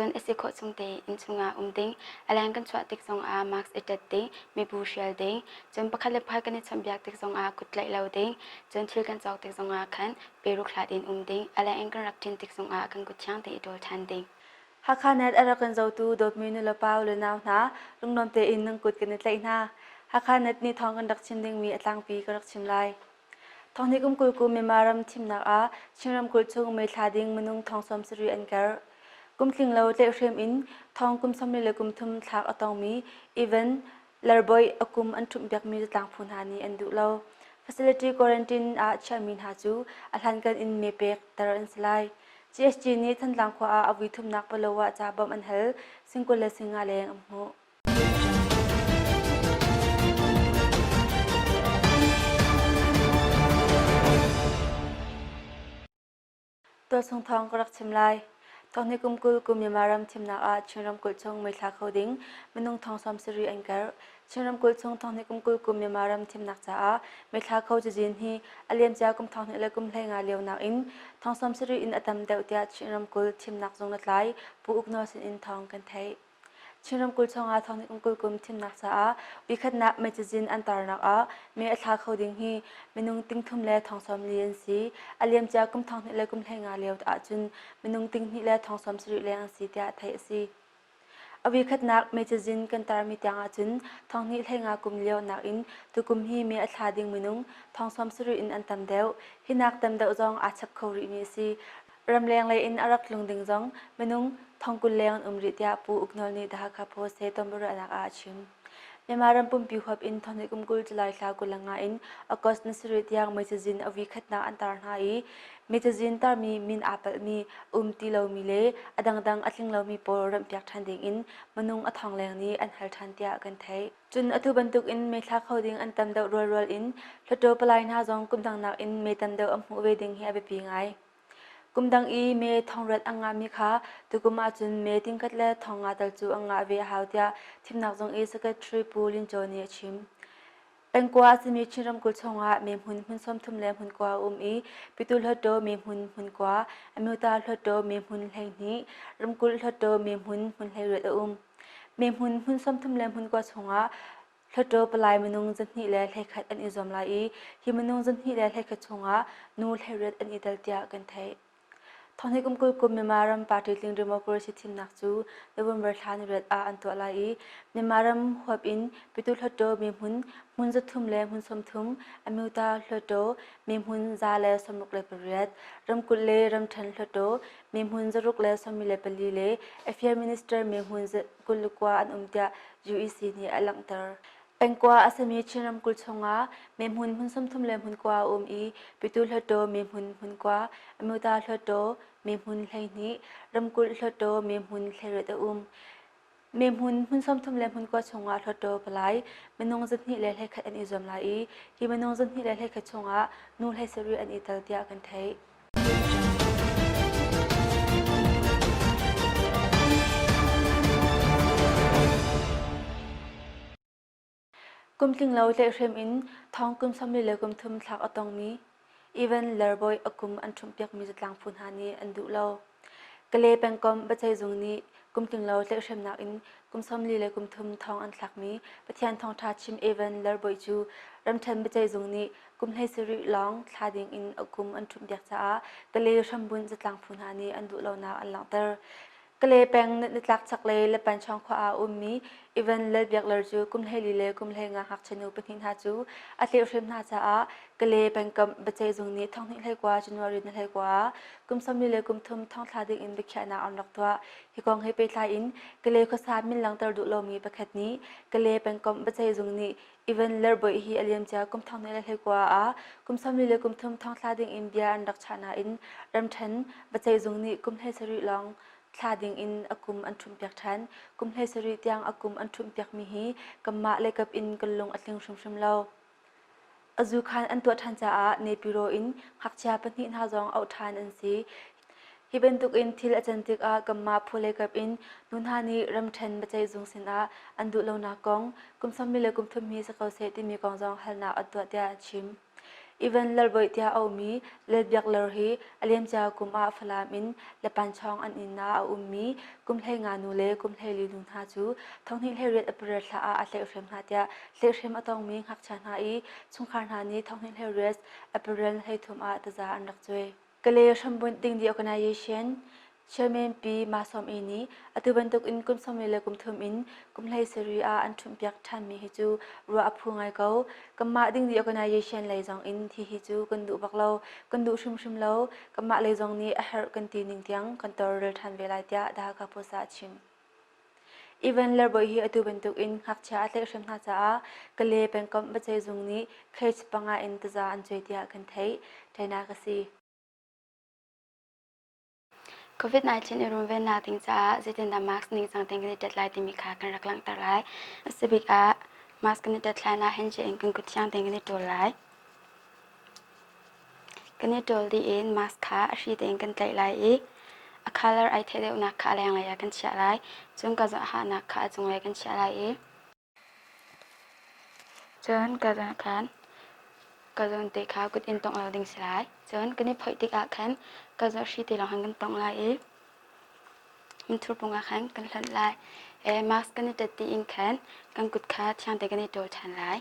Cun a si khawh chung tein innchung ah um ding, a leng kan chuah tik zongah mask i ṭet ding, mibu hrial ding, cun pakhat le pakhat kan i chawnhbiak tik zongah kut tlaih lo ding, cun thil kan cawk tik zongah khan peruk hlat in um ding, a leng in kan rak ṭin tik zongah kan kut thiang tein i ṭawl ṭhan ding. Hakha Net a rak kan zotu dawtmi nulepa le nau hna, lungnuam tein nan kut kan i tlaih hna. Hakha Net nih thawng kan rak chim dingmi a tlangpi ka rak chim lai. Thonghnih kum 20 kum Myanmar ram thimnak ah Chin ramkulh chung meithla ding minung thong 70 an karh. Kum tling lo tlaihhrem in thong kum 33 thlak a tongmi Evan Lerboy a kum an ṭhumhpiakmi zatlang phu hna nih an duh lo. Facility quarantine ah chiahmi hna cu a hlankan in me pek ter an si lai. GSG nih Thantlang khua ah a vui thumnak Palawa ca bawmh an hal, sing 20 le sing nga leng an hmuh. Tualchung thawng ka rak chim lai. Thonghnih kum 20 kum Myanmar ram thimnak ah Chin ramkulh chung meithla kho ding minung thong 70 an karh. Chin ramkulh chung thonghnih kum 20 kum Myanmar ram thimnak caah meithla kho cazin hi a liamcia kum thonghnih le kum 15 lio nakin thong 70 in a tam deuh tiah Chin ramkulh thimnak zung na tlai Pu Uk Nawl sin in thawng kan theih. Chin ramkulh chungah thonghnih kum 20 kum thimnak caah uikhatnak mei cazin an tarnak ah mei a thla kho ding hi minung 3,000 le thong 40 an si. A liamcia kum 12 le kum 15 lio ahcun minung 2,000 le thong 70 leng an si tiah theih a si. A uikhatnak mei cazin kan tarmi tiang ahcun thonghnih 15 kum lio nakin tukum hi mei a thla ding minung thong 70 in an tam deuh. Hi nak tam deuh zong aa chap kho rihmi a si. Ramleng lei in a rak tlung ding zong minung 20,000 leng an um rih tiah Pu Uk Nawl nih The Hakha Post he tonbiaruahnak ah a chim. Myanmar ram pumpi huap in thonghnih kum 20 July thla 25 in August ni sarih tiang mei cazin a vui khatnak an tar hna i mei cazin tarmi min aa palhmi, um ti lomi le a dangdang a tling lomi pawl remhpiak ṭhan ding in minung a thong leng nih an hal ṭhan tiah kan theih. Cun atu bantuk in mei thla kho ding an tam deuh rualrual in Hluttaw palai hna zong kum dang nakin mei tam deuh an hmuh ve ding hi a biapi ngai. Kum dang i me thongrat a ngahmi kha tukum ahcun me tingkhat le thong nga tal cu a ngah ve a hau tiah thimnak zung i Secretary Pu Lin Caw nih a chim. Pengkua a simi Chin ramkulh chungah me hmun hmun 30 le hmun kua a um i Pyituh Hluttaw me hmun hmun kua, Amyota Hluttaw me hmun 12, ramkulh Hluttaw me hmun hmun 18 a um. Me hmun hmun 30 le hmun kua chungah Hluttaw palai minung 221 an i zuam lai i hi minung 221 chungah nu 18 an i tel tiah kan theih. Thonghnih kum 20 kum Myanmar ram party tling democracy thimnak cu November thla ni riat ah an tuah lai i Myanmar ram huap in Pyituh Hluttaw mi hmun hmun 300 le hmun 30, Amyota Hluttaw mi hmun 168, ramkulh le ramṭhen Hluttaw mi hmun 674 le Affair Minister mi hmun 29 an um tiah UEC nih a langhter. Pengkua a simi Chin ramkulh chungah mehmun hmun 30 le hmun kua a um i Pyituh Hluttaw mehmun hmun kua, Amyota Hluttaw mehmun 12, ramkulh Hluttaw mehmun 18 a um. Mehmun hmun 30 le hmun kua chungah Hluttaw palai minung 2 le 21 an i zuam lai i hi minung 2 le 21 chungah nu 17 an i tel tiah kan theih. Kum tling lo tlaihhrem in thong kum 40 le kum thum thlak a tongmi Evan Lerboy a kum an ṭhumhpiakmi zatlang phu hna nih an duh lo. Kale pengkomh biaceihzung nih kum tling lo tlaihhremnak in kum 40 le kum thum thong an thlakmi Pathian thawngṭha chim Evan Lerboy cu ramṭhen biaceihzung nih kum 17 lawng thla ding in a kum an ṭhumhpiak caah Kale hrambunh zatlang phu hna nih an duh lonak an langhter. Kale peng nitlak chaklei Lepanchawng khua ah a ummi Ivan Lalbiakler cu kum 14 le kum 15 ngakchia nu pahnih hna cu a tlirhhrem hna caah Kale pengkomh biaceihzung nih 2021 January ni 29 ah kum 40 le kum thum thongthla ding in biakhiahnak an rak tuah. Hi kong he pehtlai in Kale khuasa min langhter duh lomi pakhat nih Kale pengkomh biaceihzung nih Ivan Lerboih hi a liamcia kum 2021 ah kum 40 le kum thum thongthla ding in bia an rak chah nain ramṭhen biaceihzung nih kum 17 lawng thla ding in a kum an ṭhumhpiak ṭhan. Kum 17 tiang a kum an ṭhumhpiakmi hi kanmah leikap in kan lung a tling hrimhrim lo. A zukhan an tuah ṭhan caah Nepiro in ngakchia pahnih hna zong auh ṭhan an si. Hi bantukin thil a can tikah kanmah phu leikap in nu hna nih ramṭhen biaceihzung sinah an duh lonak kong kum 40 le kum thum hi si ko seh timi kong zong halnak an tuah tiah a chim. Ivan Lalboih tiah auhmi Lal Biak Ler hi a liamcia kum ah Falam in Lapanchawng an inn ah a ummi kum 15 nu le kum 14 nu hna cu thonghnih 18 April thla ah a tlaihhrem hna tiah tlaihhrem a tongmi ngakchia hna i chungkhar hna nih thonghnih 18 April 13 ah taza an rak cuai. Kale hrambunh ding The Organization Chairman Pi Ma Sawm E nih atu bantuk in kum 40 le kum thum in kum hlei sarih ah an ṭhumhpiak ṭhanmi hi cu ruah a phu ngai ko. Kanmah ding The Organization lei zong in hi hi cu kan duh bak lo, kan duh hrimhrim lo. Kanmah lei zong nih a herh kan ti ning tiang kan tawlrel ṭhan ve lai tiah The Hakha Post ah a chim. Ivan Lerboy hi atu bantuk in ngakchia a tlaihhrem hna caah Kale pengkomh biaceihzung nih case panga in taza an cuai tiah kan theih. China ka si. COVID-19 i runvennak ding caah zeitindah mask ningcang tein kan i ṭet lai timi kha kan rak langhter lai. A si bik ah mask kan i ṭet hlan ah handshake in kan kut thiang tein kan i ṭawl lai. Kan i ṭawl dih in mask kha a hri tein kan tlaih lai i a colour ai theih deuhnak kha a lenglei ah kan chiah lai. Cun ka zohhahnak kha a cunglei kan chiah lai i cun ka zawn khan ka zawn te kha kut in tongh lo ding si lai. Cun kan i phoih tikah khan ka zawn hri te lawng khan kan tongh lai i Minthur pung ah khan kan hlonh lai. Mask kan i ṭet dih in khan kan kut kha thiang tein kan i ṭawl ṭhan lai.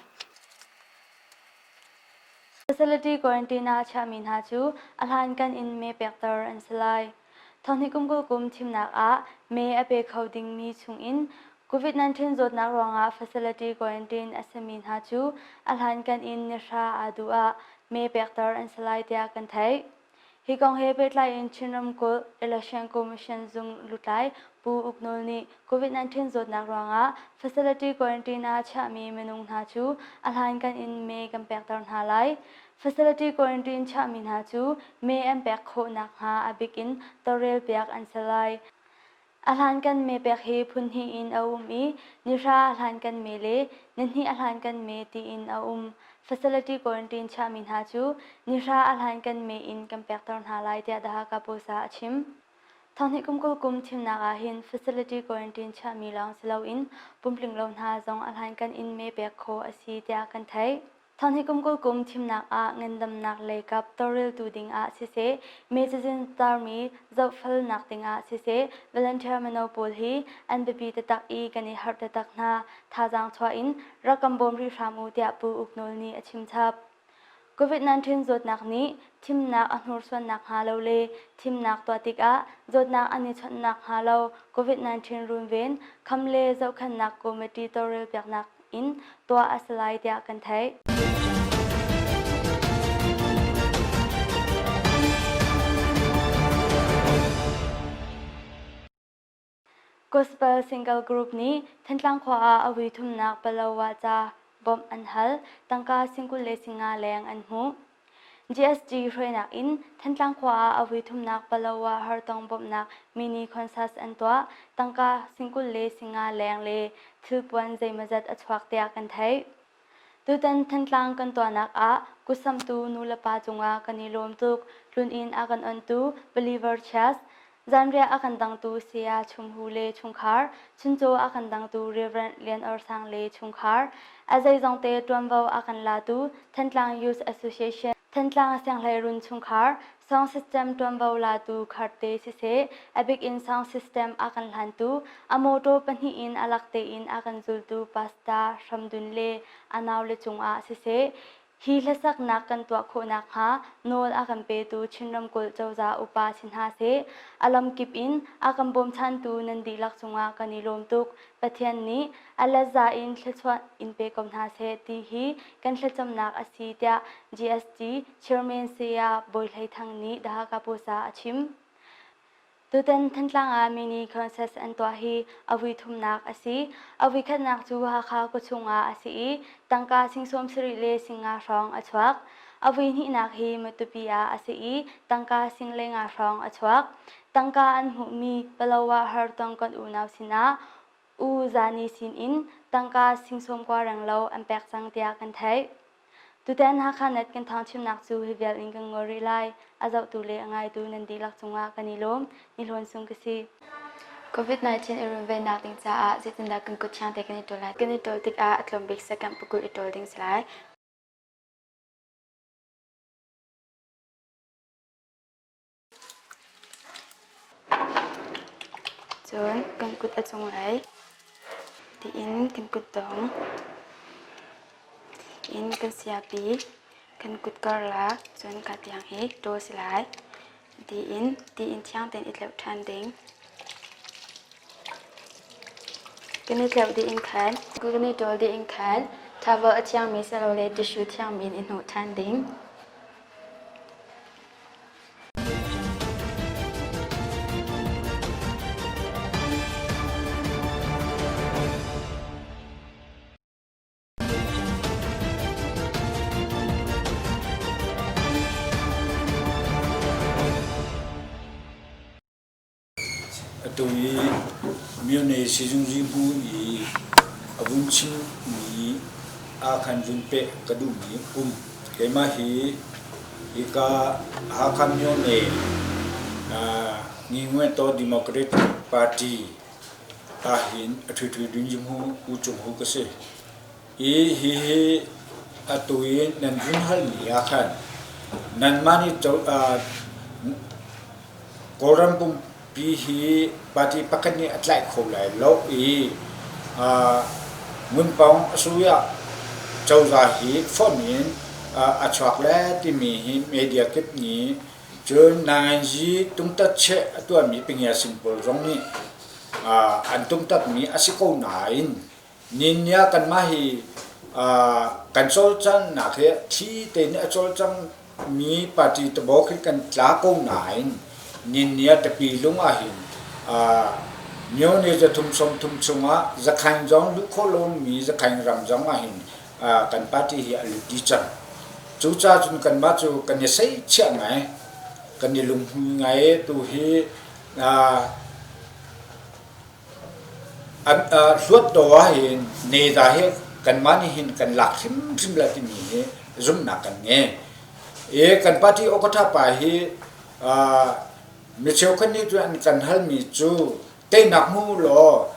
Facility quarantine ah chiahmi hna cu a hlankan in mee pekter an si lai. Thonghnih kum 20 kum thimnak ah mee a pe kho dingmi chungin COVID-19 zawtnak ruangah facility quarantine a simi hna cu a hlankan in nihra aa duh ah mee pekter an si lai tiah kan theih. Hi kong he pehtlai in Chin ramkulh Election Commission zung lutlai Pu Uk Nawl nih COVID-19 zawtnak ruangah facility quarantine ah chiahmi minung hna cu a hlankan in mee kan pekter hna lai. Facility quarantine chiahmi hna cu mee an pek khawh nakhnga a bik in tawlrelpiak an si lai. A hlankan meepek hi phun hnih in a um i nihra a hlankan me le nihnih a hlankan me tiin a um. Facility quarantine chiahmi hna cu nihra a hlankan me in kan pekter hna lai tiah The Hakha Post ah a chim. Thonghnih kum 20 kum thimnak ah hin facility quarantine chiahmi lawng si loin pumtling lo hna zong a hlankan in mee pek khawh a si tiah kan theih. Thonghnih kum 20 kum thimnak ah ngandamnak lei kap tawlreltu ding ah siseh, mee cazin tarmi zohfelnak ding ah siseh, volunteer mino pawl hi an biapi taktak i kan i harh taktak hna. Thazaang chuah in rak kan bawm rih hram u tiah Pu Uk Nawl nih a chim chap. COVID-19 zawtnak nih thimnak a hnursuan nakhnga lo le thimnak tuah tikah zawtnak an i chawnh nakhnga lo COVID-19 runven kham le zohkhenhnak committee tawlrelpiaknak in tuah a si lai tiah kan theih. Gospel Single Group nih Thantlang khua ah a vui thumnak Palawa ca bawmh an hal, tangka singkul le singa leng an hmuh. GSG hruainak in Thantlang khua ah a vui thumnak Palawa hartong bawmhnak mini concert an tuah. Tangka singkul le singa leng le thilpuan zeimawzat a chuak tiah kan theih. Tutan Thantlang kan tuahnak ah kutsamhtu nulepa cungah kan i lawm tuk. Tluninn a kan onhtu Believer Church, Zanriah a kan dangtu Saya Chum Hu le chungkhar, chuncaw a kan dangtu Rev. Lian Or Sang le chungkhar, a zeizongte ṭuanvo a kan latu Thantlang Youth Association, Thantlang Sianghleirun chungkhar, sound system ṭuanvo latu Kharte siseh, a bik in sound system a kan hlantu, a mawṭaw pahnih in a lak tein a kan zultu Pastor Hram Dun le a naule cungah siseh, Hi hlasaknak kan tuah khawh nakhnga nawl a kan petu Chin ramkulh cozah upa si hna seh, a lamkip in a kan bawmchantu nan dihlak cungah kan i lawm tuk. Pathian nih a letza in thluachuah in pe ko hna seh ti hi kan thlacamnak a si tiah GST Chairman Saya Bawi Hlei Thang nih The Hakha Post ah a chim. Tutan Thantlang ah mini concert an tuah hi a vui thumnak a si. A vuikhatnak cu Hakha khuachung ah a si i tangka sing 70 le sing nga hrawng a chuak. A vui hnihnak hi Matupi ah a si i tangka sing le nga hrawng a chuak. Tangka an hmuhmi Palawa hartong kan unau sinah U Zani sinin tangka sing 90 renglo an pek cang tiah kan theih. Tutan Hakha Net kan thawngchimnak cu hi vial in kan ngol rih lai. A zohtu le a ngaitu nan dihlak cungah kan i lawm. Ni Hlawn Sung ka si. COVID-19 i runvennak ding caah zeitindah kan kut thiang te kan i ṭawl lai? Kan i ṭawl tikah a tlawm bik second pakul i ṭawl ding si lai. Cun kan kut a cunglei tiin kan kutdong in kan siapi kan kut karlak cun ka tiang hi ṭawl si lai. Tiin tiin thiang tein i tleuh ṭhan ding. Kan i tleuh dih in khan kan i ṭawl dih in khan towel a thiangmi silole tissue thiangmi in i hnawh ṭhan ding. Atu i myone sizungzi hmu i a vun chimmi ah khan vun peh ka duhmi um. Keimah hi hika Hakha myone Nginguento Democratic Party ahhin a ṭhuṭhu ding hmu U Cung Hu ka si. I hihi atu i nan vun halmi ah khan nanmah nih Kawlram pumpi hi party pakhat nih a tlaih kho lai lo i Ngunpawng a sui ah cozah hi fonh in a chuak le timi hi media kip nih cun nainzi tungtatcheh a tuahmi pingiasin pawl zong nih an tungtatmi a si ko nain Ninnia kanmah hi kan cawlcanghnak hi thi tein a cawlcangmi party tabawk hi kan tla ko nain Ninnia tapi lung ahhin myone zathum sawmthum chungah zakhain zong luh khawh lomi zakhain ram zong ahhin kan party hi a lut dih cang. Cucaah cun kanmah cu kan i seichiah ngai, kan i lunghmui ngai tu hi Hluattaw ahhin neda hi kanmah nih hin kan lak hrimhrim lai timi hi zumhnak kan ngei. I kan party awkatha pa hi mi cheukhat nih cun an kan halmi cu teinak hmu law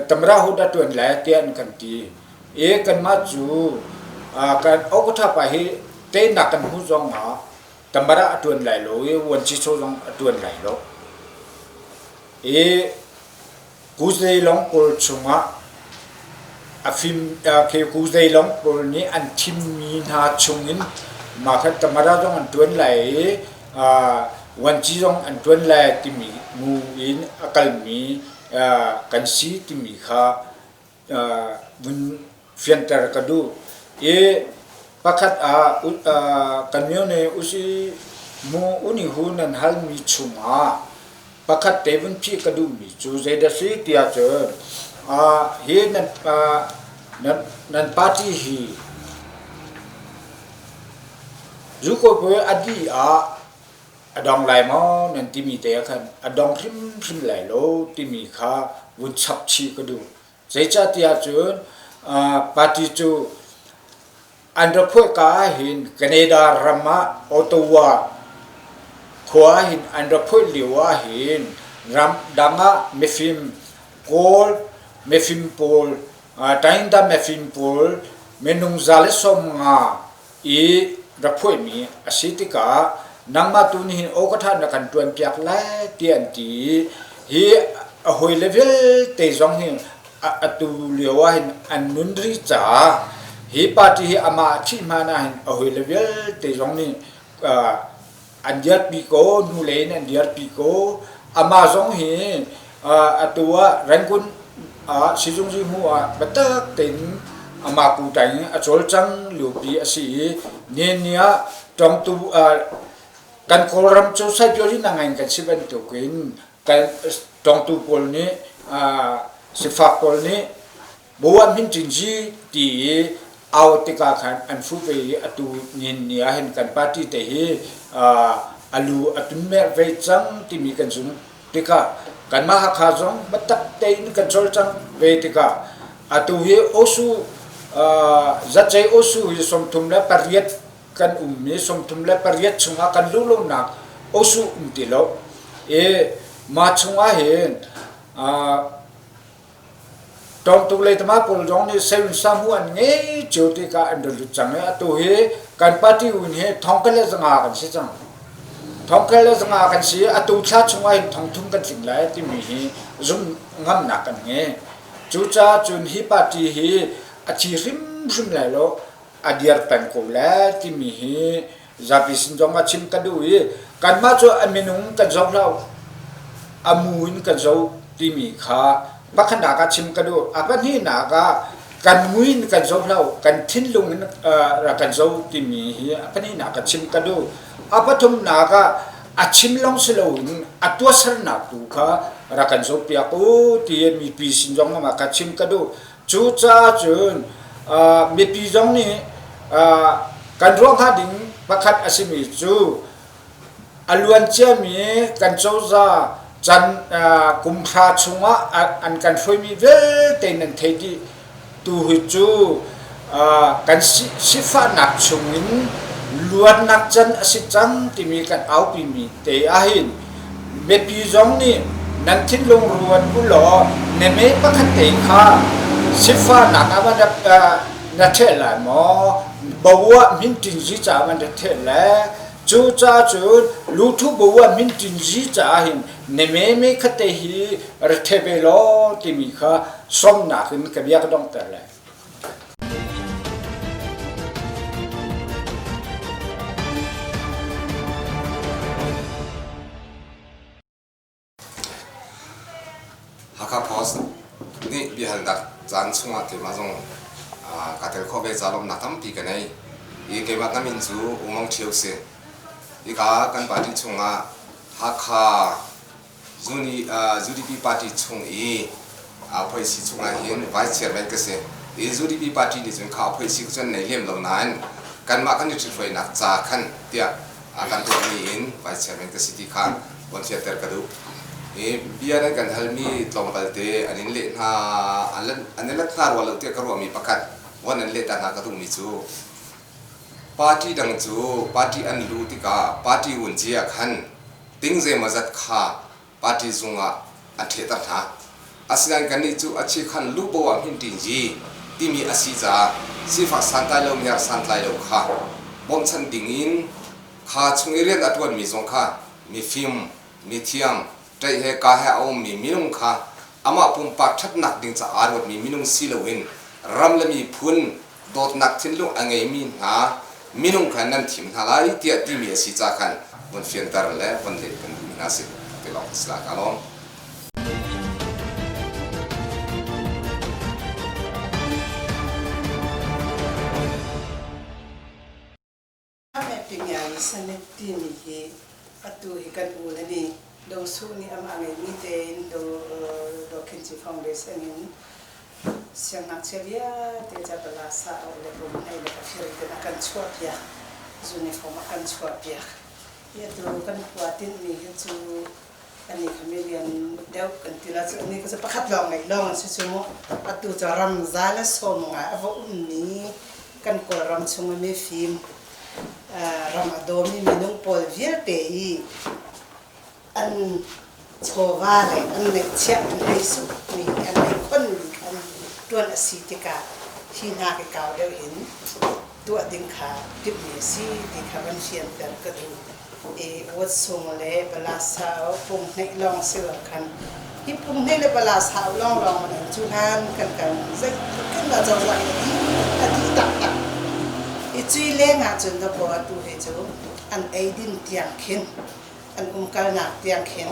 tamra hu dah ṭuan lai tiah an kan ti. I kanmah cu kan awkatha pa hi teinak kan hmuh zong ah tamara a ṭuan lai lo i vuanci zong a ṭuan lai lo. I Kuzeilong pawl chungah a fim khi Kuzeilong pawl nih an thimmi hna chungin mah kha Tamara zong an ṭuan lai i vuanci zong an ṭuan lai timi mu in a kalmi kan si timi kha vun fianter ka duh. I pakhat ah kan myone usi mu unihu nan halmi chungah pakhat te vun phih ka duhmi cu zeidah si tiah cun hi nan nan party hi zukaw a dih ah a dong lai maw nan timi te ah khan a dong hrimhrim lai lo timi kha vun chap chih ka duh. Zeicahtiah cun party cu an ra phuahka ahhin Canada ram ah Ottawa khua ahhin an ra phuah lio ahhin ramdang ah mifim Kawl mifim pawl Tainda mifim pawl minung 150 i rak phuaihmi a si tikah nangmah tu nih hin aw ka ṭha na kan ṭuanpiak lai tiah an ti i hi a hawile vialte zong hi atu lio ah hin an nun rih caah hi party hi amah a thih hmanh ah hin a hawile vialte zong nih an dirpi ko hnulei in an dirpi ko amah zong hi atu ah Rangoon ah sizungzi hmu ah biatak tein amah kutai in a cawlcang liopi a si i nihin ni ah tawngtu kan Kawlram cu Siberia nangain kan si bantukin kan tawngtu pawl nih sifak pawl nih Bawipa min Cinzi ti i au tikah khan an fuh ve i atu nihin ni ah hin kan party te hi a lu a tun mer ve cang timi kan zumh tikah kanmah Hakha zong biatak tein kan cawlcang ve tikah atu hi Osu zatcei Osu hi 38 kan ummi 38 chungah kan luh lonak Osu um ti lo i mah chungah hin Tawngtu le tama pawl zong nih seun samu an ngei cio tikah an ra lut cang i atu hi kan party un hi thong ka le zanga kan si cang. Thongkhel le zanga kan si atu thla chungah hin thongthum kan tling lai timi hi zum ngamnak kan ngei. Cucaah cun hi party hi a thi hrimhrim lai lo a dir peng ko lai timi hi zapi sin zong ah chim ka duh i kanmah cu a minung kan zoh hlah a mu in kan zoh timi kha pakhatnak ah chim ka duh. A pahnihnak ah kan mui in kan zoh hlah kan thinlung in kan zoh timi hi a pahnihnak ah chim ka duh. A pathumnak ah a chim lawng si loin a tuahsernak tu kha rak kan zohpiak u ti mipi sin zong ah ka chim ka duh. Cucaah cun mipi zong nih kan ruah hnga ding pakhat a simi cu a luanciami kan cozah can kum hra chungah an kan hruaimi vialte nan thei dih. Tu hi cu kan sifahnak chungin luatnak can a si cang timi kan aupimi te ahhin mipi zong nih nan thinlung ruat u law na me pakhat te kha sifahnak ah na ṭheh lai maw bawa minṭin zi caah man na ṭheh lai cucaah cun luthu bawa minṭin zi caah hin na me me khat te hi ra ṭheh ve law timi kha sawmnak in ka bia ka donghter lai. Hakha Post nih biahalnak caan chungah keimah zong kaa tel khawh ve ca lawmhnak tampi ka nei. I keimah ka min cu U Mong Ṭhio si. Hika kan party chungah Hakha UDP party chung i phoihsi chungah hin vice chairman ka si. I UDP party nih cun kha phoihsi cu an nei lem lo nain kanmah kan i ṭhithruainak ca khan tiah kan tuahmi in vice chairman ka si ti kha von fianter ka duh. I bia nan kan halmi tlawmpal te an in leh hna an in let hna rua lo tiah ka ruahmi pakhat von an leh ta hna ka duhmi cu party dang cu party an luh tikah party vunci ah khan ting zeimawzat kha party zung ah an ṭhehter hna. Asinain kannih cu a chikhan lubo ah hminṭinzi timi a si caah sifak santlai lo miar santlai lo kha bawmchan dingin kha chung i rian a ṭuanmi zong kha mifim, mithiam, ṭaih he ka he a ummi minung kha amah pumpak ṭhatnak ding caah aa ruatmi minung si loin ram le miphun dawtnak thinlung a ngeimi hna minung kha nan thim hna lai tiah timi a si ca khan von fianter le von leh kan duhmi hna si ti lawng si lai ka lawm. Senate timi hi atu hi kan u le nih Daw Suh nih amah ngeihmi tein Daw Khin Ci Foundation in siangngakchia vialte ca palasa le pumhei le kafir in a kan chuahpiak uniform a kan chuahpiak. Hi atu kan khua tinhmi hi cu ani kha million deuh kan ti la cu ani kha pakhat lawng ngeih lawng an si cu mu. Atu cu ramza le sawm ngai a va ummi kan Kawlram chung i mifim ram a dawmi minung pawl vialte hi an chawva le an ngeihchiah an ei sukmi an ei khonmi khan ṭuan a si tikah hi hna hi kau deuh in tuah ding kha timhmi a si ti kha van fianter ka duh. I Wutsung le Balasau punghneih lawng si lo khan hi punghneih le Balasau lawnglawng man an cu hlan kan kan zeitluk in dah cozah hi a dih a dih taktak. I cui leng ah cun dawkaw atu hi cu an eidin tiang khin an umkalnak tiang khin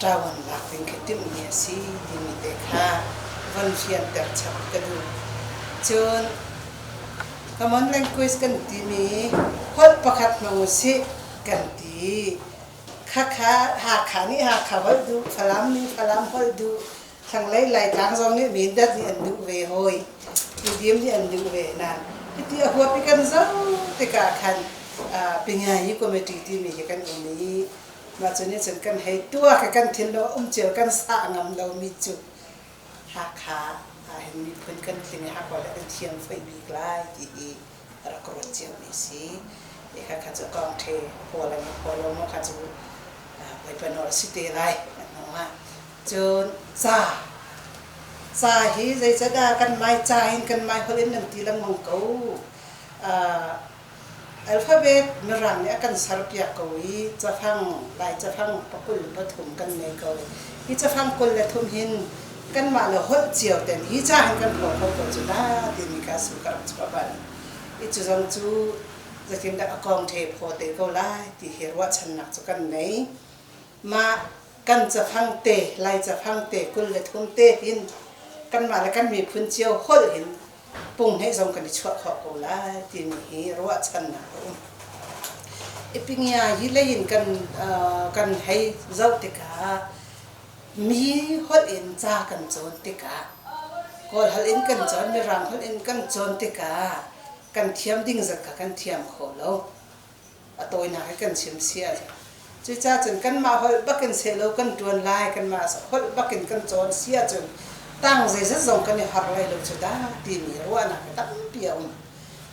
ṭawan lak ding khi timhmi a si timi te kha von fianter chap ka duh. Cun common language kan timi holh pakhat hmang usih kan ti. Khakha Hakha nih Hakha holh duh, Falam nih Falam holh duh, Thlanglei Laitlang zong nih Mindat nih an duh ve hawi. Tidim nih an duh ve nain hiti a huap i kan zoh tikah khan Pingayi Committee timi hi kan um i mah cu nih cun kan hei tuak i kan thinlung a um cio kan sah ngam lomi cu Hakha ahhin miphun kan tling i Hakha le kan thiam fei bik lai ti hi rak ruat ciomi a si. I khakha cu kong ṭhe pawl an pawl lo maw kha cu Bawipa nawl a si te lai an hnu ah. Cun ca ca hi zeicadah kan mai ca in kan mai holh in nan ti lengmang ko. Alphabet Mirang nih a kan serpiak ko i cafang Lai cafang pakul le pathum kan ngei ko. Hi cafang 23 hin kanmah le holh cio ten hi ca hin kan phaw kho ko cu dah timi kha su ka rak chuah bal. I cu zong cu zeitindah a kong the phaw te ko lai ti hi ruahchannak cu kan nei. Mah kan cafang te Lai cafang te 23 te hin kanmah le kan miphun cio holh hin punghne zong kan i chuah khawh ko lai timi hi ruahchannak a um. Ipingia hi lei in kan kan hei zoh tikah mi holh in ca kan cawn tikah Kawl holh in kan cawn Mirang holh in kan cawn tikah kan thiam ding zat kha kan thiam kho lo. A tawinak hi kan chim si ahcun. Cucaah cun kanmah holh bakin sehlaw kan ṭuan lai, kanmah holh bakin kan cawn si ahcun tang zeizat zong kan i har lai lo cu dah timi ruahnak hi tampi a um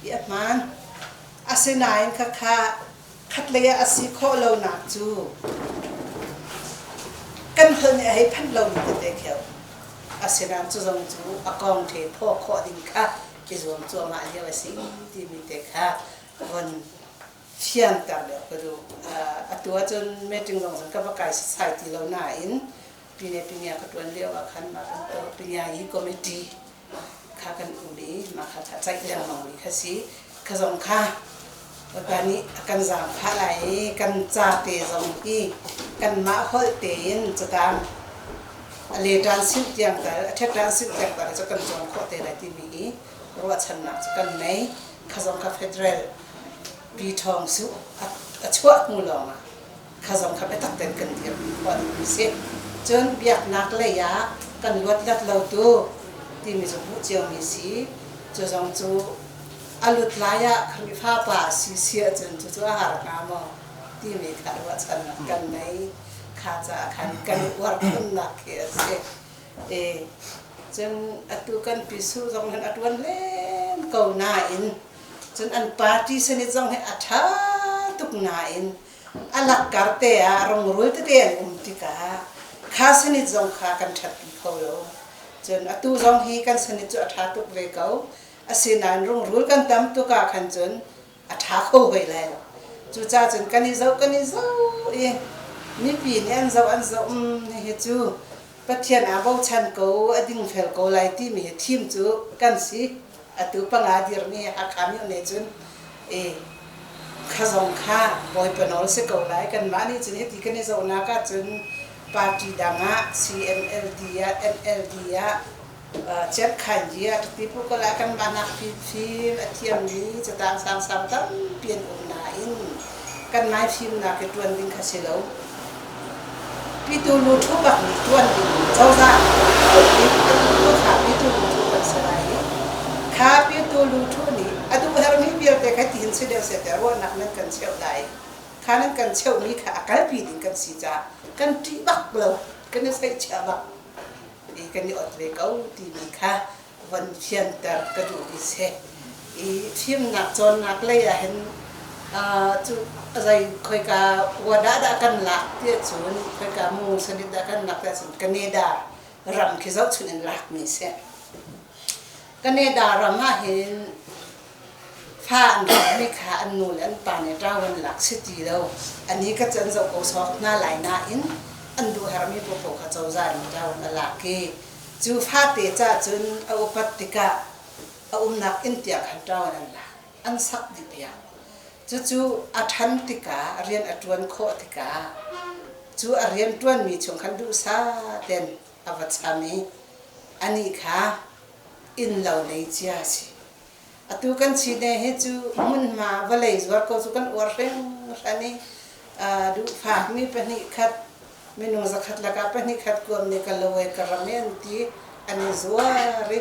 i a hmaan. Asinain khakha khatlei ah a si khawh lonak cu kan holh nih a hei phanh lomi tete khi a um. Asinain cu zong cu a kong the phaw khawh ding kha i zuam cuahmah lio a si timi te kha von fianter deuh ka duh. Atu ahcun meeting zong cun ka va kai setsai ti lo nain Pine Pinya ka ṭuan lio ah khan mah bantuk Pinya yi committee kha kan um i mah kha kha ceih lengmang mi kha si. Kha zong kha Bawipa nih a kan zaangfah lai i kan ca te zong hi kanmah holh tein catang a leṭan silh tiang tal a ṭheṭan silh tiang tal cu kan cawn khawh te lai timi hi ruahchannak cu kan nei. Kha zong kha federal pi ṭhawng su a chuah hnu lawngah kha zong kha biatak tein kan dirpi khawh dingmi si. Cun biaknak lei ah kan luatlat lo tu timi cu hmuh ciomi si. Cu zong cu a lut lai ah Khrihfa pa si si ahcun cucu a har hnga maw timi kha ruahchannak kan nei. Kha caah khan kan i uar khunnak khi a si. E, cun atu kan pi Su zong hin a ṭuan len ko nain cun an party senate zong hi a ṭha tuk nain a lakkar te ah rungrul tete an um tikah kha senate zong kha kan ṭhatpi kho lo. Cun atu zong hi kan senate cu a ṭha tuk ve ko. Asinain rungrul kan tam tuk ah khan cun a ṭha kho hoi lai lo. Cucaah cun kan i zoh kan i zoh i mipi nih an zoh an zoh hihi cu Pathian aa bochan ko, a dingfel ko lai timi hi thim cu kan si. Atu panga dirmi Hakha myo nih cun e kha zong kha Bawipa nawl si ko lai. Kanmah nih cun hiti kan i zohnak ahcun party dang ah CNLD ah NLD ah Ciatkhanyi ah ti pu ko lai kanmah nak fimfim a thiammi catang sangsang tampi an um nain kanmah fimnak hi ṭuan ding kha si lo. Pitu lu ṭhu bak nih ṭuan ding cozah nih a duhtu kha pitu lu ṭhu kan si lai i kha pitu lu ṭhu nih a duh hermi vialte kha tihin si deuh seh tiah ruahnak nan kan cheuh lai. Kha nan kan cheuhmi kha a kalpi ding kan si caah kan ṭih bak lo, kan i seihchiah bak. I kan i ot ve ko timi kha von fianter ka duhmi si. I fimnak cawnnak lei ah hin cu zei khoika wadah dah kan lak ti ahcun khoika mu sanit dah kan lak ti ahcun Canada ram khi zohchunh in lakmi si. Canada ram ah hin Fa an rawkmi kha an nu le an pa nih ṭau an lak si ti lo. Ani ka cu an zoh ko sawk hna lai nain an duh herhmi paohpaoh kha cozah nih ṭau an a lak i cu fate caah cun a upat tikah a umnak inn tiang khan ṭau in an lak. An sak dih piak. Cucu a ṭhan tikah rian a ṭuan khawh tikah cu a rian ṭuanmi chung khan duhsah tein a va cham i anih kha innlo nei cia a si. Atu kan Chin hi cu hmunhma vawlei zuar ko cu kan uar hringhran i duhfakmi pahnih khat minung zakhat lakah pahnih khat kuam nih ka lo e ka ram e an ti an i zuar i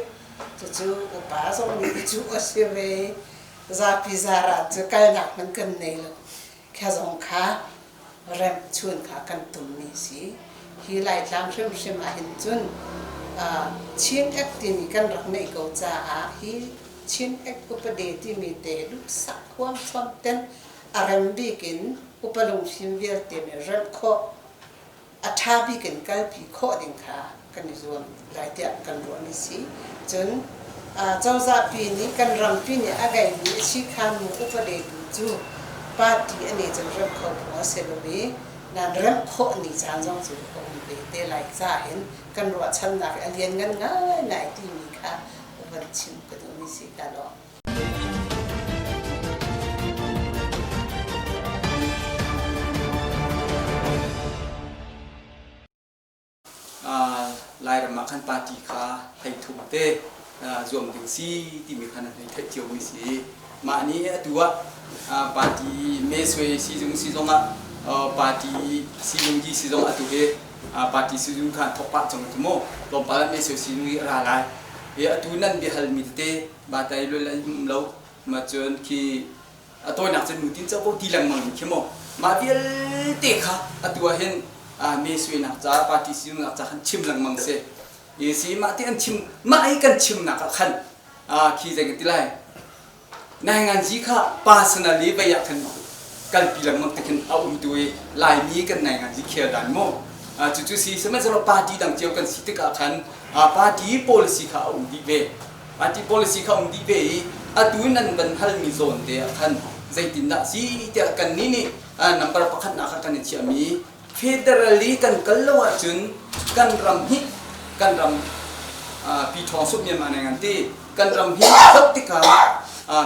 cucu upa zong nih i cuh a si ve zapi zaran cu kalnak hmanh kan nei lo. Kha zong kha remh chun kha kan tummi si. Hi Laitlang hrimhrim ahhin cun Chin Act timi kan rak neih ko caah hi Chin Act upade timi te duhsak huamchuam ten a rem bik in upa lungfim vialte nih remh khawh a ṭha bik in kalpi khawh ding kha kan i zuam lai tiah kan ruahmi si. Cun Cozahpi nih kan rampi nih a ngeihmi a si kha nu upade tu cu party a ne cun remh kho phung a si lo i nan remh khawh ni caan zong cu a um ve te lai ca in kan ruahchannak a lianngan ngaingai timi kha van chim ka duhmi si ka lawm. Lairam ah khan party kha hleithum te zuam ding si timi kha nan hei theih ciomi si. Mah nih atu ah party meswe sizung si zongah party sizung di si zong atu hi party sizung kha thok pah cang cu mu. Tlawmpal ah meswe sizung hi a ra lai. I atu nan biahalmi tete batai lul an um lo. Ma cun khi a tawinak cun nutin covo ti lengmang mi khi mu mah vialte kha atu ah hin me suainak ca party sinak ca khan chim lengmang si i si mah ti an chim mah hi kan chimnak ah khan khi zei kan ti lai nainganzi kha personally vei ah khan kalpi lengmang te khin a um tu i laimi kan nainganzi khel dan mu cucu si sihmanhsehlaw party dang cio kan si tikah khan party policy kha a um dih ve Party policy kha um dih ve i atu nan van halmi zawn te ah khan zeitindah si tiah kannih nih number pakhatnak ah kan i chiahmi federally kan kal lo ahcun kan ram hi kan ram pi ṭhawng sup Myanmar ngai ngan ti kan ram hi zoh tikah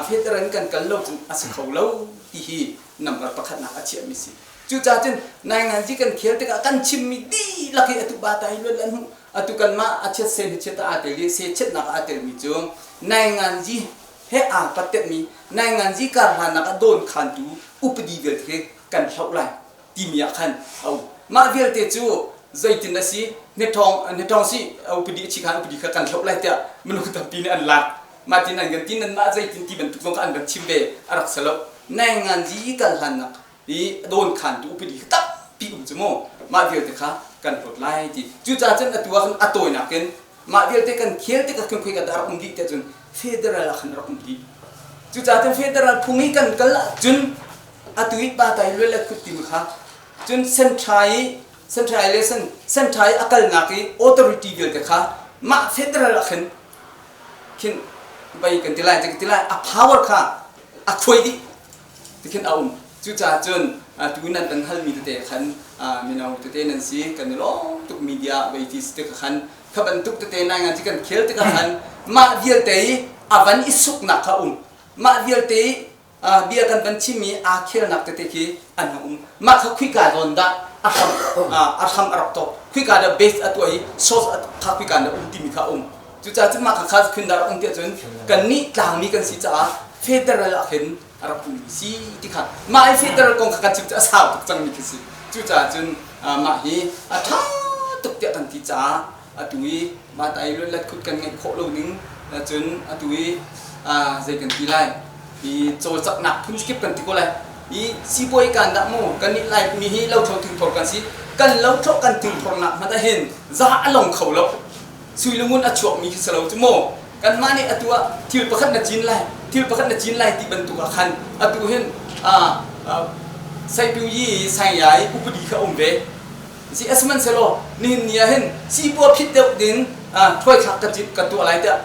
federal kan kal lo cun a si kho lo ti hi number pakhatnak a chiahmi si. Cucaah cun nainganzi kan khel tikah kan chimmi dihlak hi atu ba ta hi luan an hmuh atu kanmah a chiat sen hi chiat aa tel i se chiatnak aa telmi cu nainganzi he aa pattetmi nainganzi kar hlannak ah dawn khantu upadi vialte khi kan hloh lai timi ah khan a um. Mah vialte cu zeitin a si hnetawng hnetawng si upadi a chi khan upadi kha kan hloh lai tiah minung tampi nih an lak. Mah tin an kan ti nan mah zeitin ti bantuk zong kha an van chim ve a rak si lo. Nainganzi kal hlannak i dawnkhantu upadi kha tampi um cu mu mah vialte kha kan hlawt lai ti cucaah cun atu ah khan a tawinak in mah vialte kan khel tikah khin khoi ka dah rak um dih tiah cun federal ah khan rak um dih cucaah cun federal phung i kan kal ahcun atu i pa tai luai le khut timi kha cun central i central le central i a kalnak i authority vialte kha mah federal ah khin khin vai kan ti lai ti lai a power kha a khuai dih tikhin a um. Cucaah cun tu nan kan halmi tete khan mino tete nan si kan i lawm tuk media vei ti si tikah khan kha bantuk tete nai ngan kan khel tikah khan mah vialte i a van i suknak kha um. Mah vialte i bia kan van chimmi aa khelnak tete khi an um. Mah kha khuika zawn dah a hram a hram a rak tok. Khuika dah base a tuah i source kha khuika dah um timi kha um. Cucaah cun mah kha kha khun dah rak um tiah cun kannih tlangmi kan si caah federal ah khin a rak ummi si ti kha mah i federal kong kha kan chim cu a sau tuk cangmi khi si. Cucaah cun mah hi a ṭha tuk tiah kan ti caah atu i mah ta i luatlat khut kan ngeih khawh lo ning cun atu i zei kan ti lai i cawlcanghnak phun kip kan ti ko lai i sibawi kan dah mu kan nih lai mi hi lothlo thingphor kan si kan lothlo kan thingphornak hmanh ah hin za a long kho lo sui le ngun a chuakmi khi si lo cu mu kanmah nih atu ah thil pakhat na cin lai thil pakhat na cin lai ti bantuk ah khan atu hin saipiuyi saiyai upadi kha um ve si asihmanhsehlaw nihin ni ah hin sipua phit deuh ding thuaithlak ka ka tuah lai tiah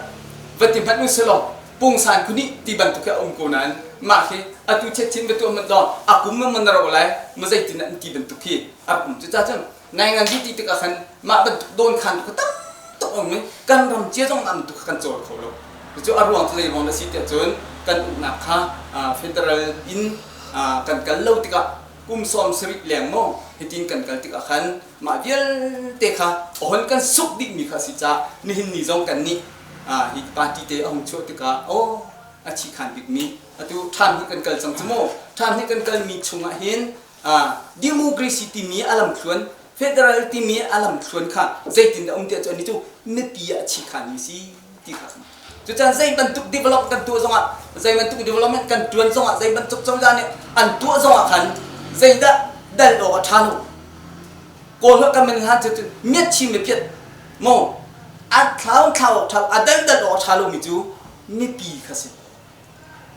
va ti hmanh u silaw pungsan khuni ti bantuk khi a um ko nain mah khi atu chetchin va tuah hmanh law a kum man na ro lai ma zeitin an ti bantuk khi a um cu ca cun Nainganzi ti tikah khan mah bantuk dawnkhan tu kha tam tuk a um i kan ram cia zong mah bantuk kha kan cawl kho lo. Cucu a ruang cu zei ruang dah si tiah cun kan uknak kha federal in kan kal lo tikah kum 70 leng maw hitin kan kal tikah khan mah vialte kha a hon kan suk dihmi kha a si caah nihin ni zong kan nih hi party te a hung chuah tikah aw a chikhan bikmi atu ṭhan hi kan kal cang cu mu ṭhan hi kan kalmi chungah hin Democracy timi a lamthluan, federal timi a lamthluan kha zeitin a um tiah cun cu mipi ah chikhanmi si ti kha Cucan zei bantuk develop kan tuah zongah, zei bantuk development kan tuan zongah, zei bantuk cozah nih an tuah zongah khan zeidah dal awk a ṭha lo. Kawl kan men hlan cu miat chin mipiat mo a thlau thlau awk ṭha a dal dal awk a ṭha lomi cu mipi kha si.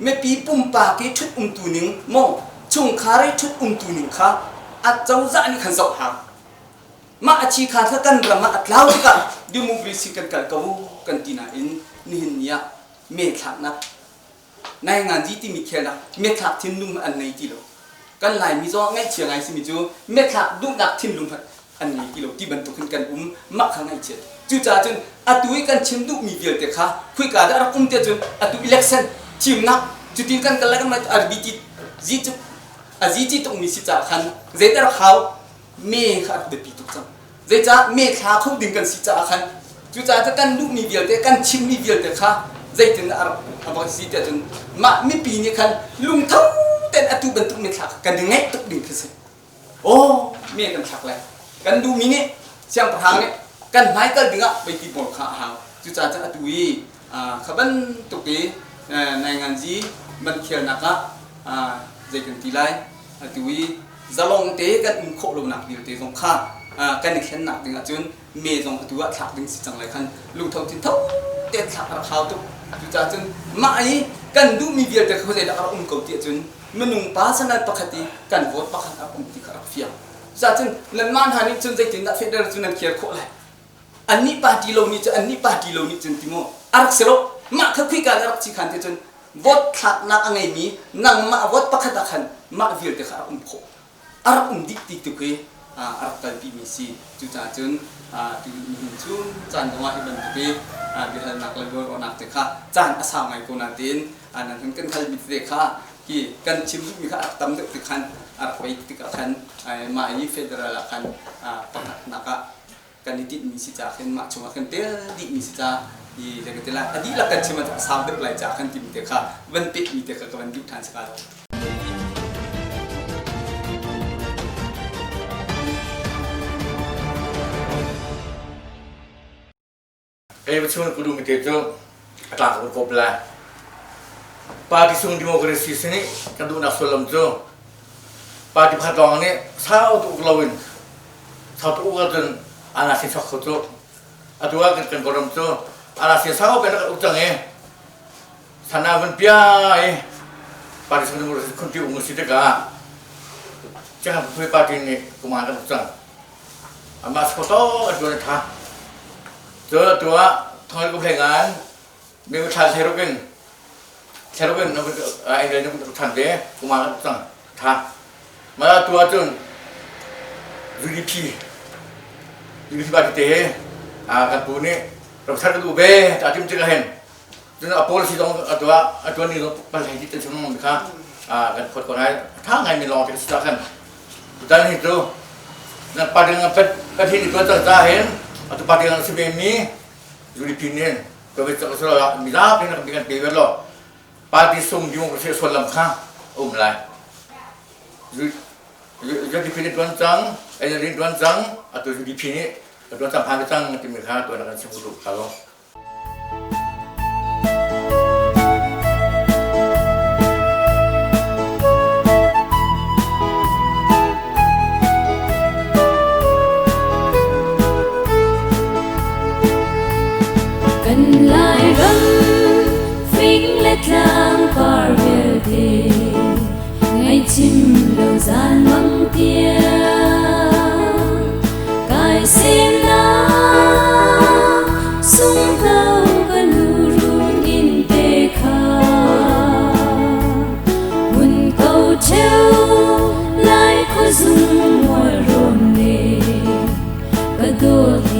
Mipi pumpak i ṭhut umtu ning maw chungkhar i ṭhut umtu ning kha a cozah nih khan zoh hau. Mah a thi kha kha kan ram ah a tlau tikah democracy kan kal ko kan ti nain nihin ni ah. Me thlaknak Nainganzi timi khelnak methlak thinlung an ngei ti lo. Kan Laimi zong ngaihchia ngai simi cu methlak duhnak thinlung hmanh an ngei ti lo ti bantuk hin kan um mah kha ngaihchiat. Cucaah cun atu i kan chim duhmi vialte kha khuika dah rak um tiah cun atu election thimnak cutin kan kal lai kan RBT zi cu a zi tukmi si caah khan zeidah rak hau me kha a rak biapi tuk cang. Zeicah me thla kho ding kan si caah khan cucaah cu kan duhmi vialte kan chimmi vialte kha zeitin dah a rak a va si tiah cun mah mipi nih khan lungtho tein atu bantuk me thlak kan i ngaih tuk ding khi si. Aw me kan thlak lai. Kan duhmi nih siangpahrang nih kan hmaikal dingah veiti pawl kha a hau. Cucaah cun atu i kha bantuk i nainganzi man khialnak ah zei kan ti lai atu i zalong te kan um khawh lonak vialte zong kha kan i thlennak ding ahcun me zong atu ah thlak ding si cang lai khan lungtho thin tho tein thlak a rak hau tuk. Cucaah cun mah i kan duhmi vialte kha zeidah a rak um ko ti ahcun minung pa sanal pakhat i kan vote pakhat a um ti kha rak fiang. Cucaah cun nanmah hna nih cun zeitindah federal cu nan khel khawh lai? Annih party lo nih cun annih party lo nih cun ti mu a rak si lo. Mah kha khuika a rak si khan ti cun vote thlaknak a ngeimi nangmah vote pakhat ah khan mah vialte kha a rak um khawh. A rak um dih ti tu khi a rak kalpimi si. Cucaah cun tu nihin chung caan zongah hi bantuk i biahalnak le ruahnak te kha caan a sau ngai ko nain nan hun kan halmi tete kha hi kan chim duhmi kha a rak tam deuh tik khan a rak pei tikah khan mah i federal ah khan pakhatnak ah kan i tinhmi si ca khin mah chungah khan tel dihmi si ca i zei ka ti lai a dihlak kan chim ah sau deuh lai ca khan timi te kha van pehmi te kha ka van duh ṭhan si ka lo. Kei va chung ku duhmi te cu a tlang ka kop lai. Party sung democracy sin i kan duhnak sullam cu party pakhat lawng nih sau tuk loin sau tuk uk ahcun ana sin chuak kho cu. Atu ah kan kawlram cu ana sin sau kan rak uk cang i sana van pia i party sung democracy khunti ung si tikah Chiang Party nih kuman kan uk cang. Amah photo an tuan tha. Cu tu ah thong kum hlei ngan mi thla thleruk in thleruk in ai na than ve kuma cang tha. Ma tu ah cun UDP UDP party te kan pu nih ramthar kan duh ve ta tim tik hen Cun a policy zong a tuah a tuan ning zong pal hei ti chung kha kan phot ko lai tha ngai mi lawng te si khan tutan hi cu nan party ngan pet pathin ni tuan cang ca hin atu party ngan si ve mi UDP nin ko ve cang so mi zapi na kan pe ve lo party sung democracy sullam kha um lai UDP nih tuan cang NLD tuan cang atu UDP nih tuan cang phan cang timi kha tuan kan chim duh kha lo Kan Lairam fing le tlang par vialte ngaihchim lo zan mang tiang kai semnak sunghno ka nu run in te kha mun ko cheu lai khuazung mual rawn le ka dawt.